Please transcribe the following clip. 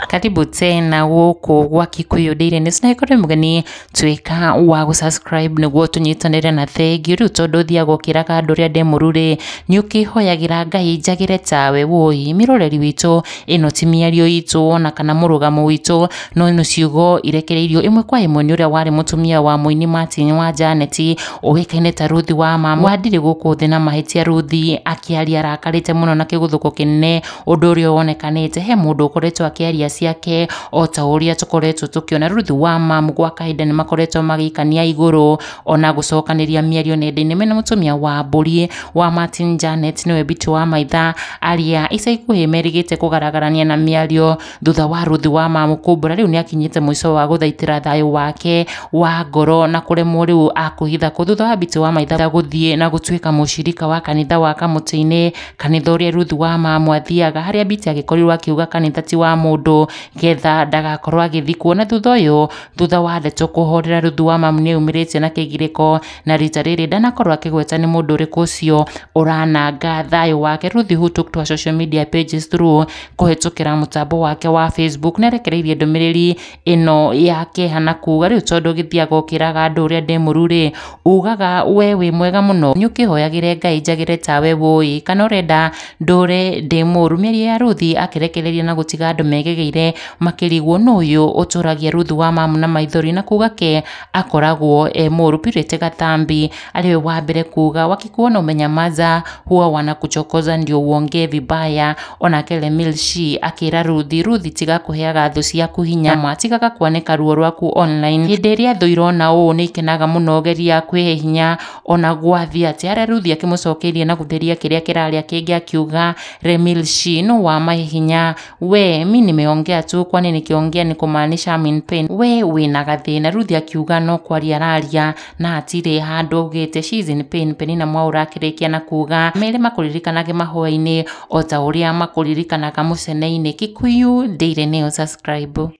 Karibu tena gũkũ gwa Kikuyu Daily News na ĩkorwo mũgeni tuĩka wa gũ-subscribe nĩguo tũnyitanĩre na thengiũ. Rĩu tondũ ũthiaga ũkĩraga andũ ũrĩa ndĩ mũrurĩ nĩ ũkĩhoyagĩra Ngai njagĩre tawe woi mĩroreri witũ ĩno ti mĩario itũ ona kana mũrũgamo witũ no nĩ ciugo irekereirio ĩmwe kwa ĩmwe nĩ ũrĩa warĩ mũtumia wa mũini Martin wa Janet ũĩkaine ta Ruth wa mama wa ndirĩ gũkũ thĩ na mahĩtia. Ruth akĩaria arakarĩte mũno na kĩgũthũko kĩnene ũndũ ũrĩa wonekanĩte he mũndũ ũkoretwo akĩaria ciake o ta ũrĩa tũkoretwo tũkĩona. Ruth wa mamu gwa kahinda nĩ makoretwo magĩikania igũrũ ona gũcokanĩria mĩario nenda-inĩ mena mũtumia wa mbũri wa Martin Janet nĩwe Biti wa Maitha arĩa ica ikuhĩ merĩgĩte kũgaragarania na mĩario thutha wa Ruth wa mamu kumbũra rĩu nĩakinyĩte mũico wa gũthaitĩra thayũ wake wa ngoro na kũremwo rĩu akũhitha kũ thutha wa Biti wa Maitha gũthiĩ na gũtuĩka mũcirika wa kanitha wa Kamũtĩ-inĩ, kanitha ũrĩa Ruth wa mamu athiaga, harĩa Biti agĩkorirwo akiuga kanitha ti wa mũndũ getha ndagakorwo agĩthikwo. Na thutha ũyũ thutha wa ndeto kũhorera Ruth wa mamu nĩeyumĩrĩtie na kĩgirĩko na rita rĩrĩ ndanakorwo akĩgweta nĩ mũndũ ũrĩkũ ũcio ũrananga thayũ wake. Ruth who took to her social media pages through kũhĩtũkĩra mũtambo wake wa Facebook nĩarekereirie ndũmĩrĩri ĩno ya kĩeha na kuga rĩu tondũ gĩthiaga ũkĩraga andũ ũrĩa ndĩ mũrurĩ ugaga we wĩ mwega mũno nĩ ũkĩhoyagĩre Ngai njagĩre tawe woi kana ũrenda ndũre ndĩ mũru. Mĩario ya Ruth akĩrekereria na gũtiga andũ megegeire makĩrigwo nũ ũyũ ũtũragia Ruth wa mamu na maithori na kuga ke akoragwo e mũru. Purity Gatambi arĩwe wa mbere kuga wakikuona umenyamaza huwa wanakuchokoza ndio uongee vibaya. Onake Lemil Shi akĩra Ruth, Ruth tiga kũheaga thũ ciaku hinya ma tigaga kwanĩka ruo rwaku online hĩndĩ ĩrĩa thũ irona ũũ nĩ ikenaga mũno geria kwĩhe hinya ona gwathiĩ atĩa. Harĩa Ruth akĩmũcokeirie na gũtheria kĩrĩa kĩrarĩa kĩngĩ akiuga Remil Shi no wamahe hinya we mi nimeongea tu kwani nikiongea ni kumaanisha I'm in pain we wĩna gathĩna. Ruth akiuga no kwaria araria na hatirĩ handũ augĩte she is in pain. Penina Mwaura akĩrĩkia na kuga mere makũririkanage mahoya-inĩ o ta ũrĩa makũririkanaga mũcene-inĩ. Kikuyu Daily News subscribe.